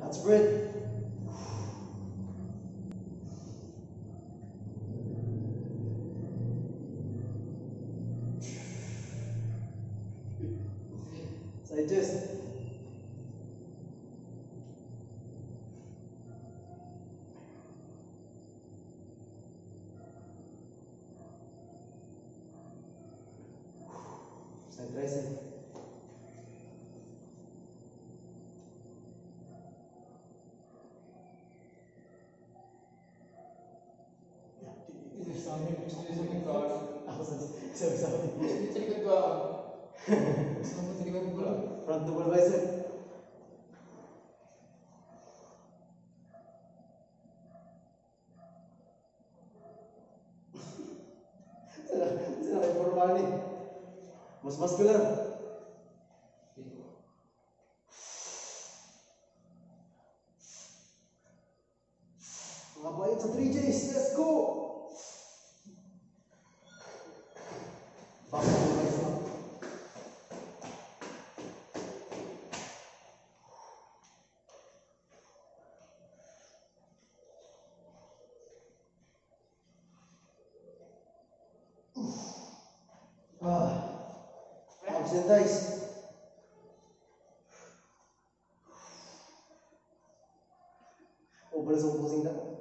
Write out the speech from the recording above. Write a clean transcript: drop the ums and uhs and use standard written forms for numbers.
Lat spread. Side chest. Side tricep. Ako sa sabi. Sa likod ko ako. Gusto mo sa likod ko. Front double bicep. Sila kay forma ni. Mas muscular. Mga bayot sa 3Js. Let's go! Back double bicep. Ah, abs and thighs. Oh, pala sa posing na.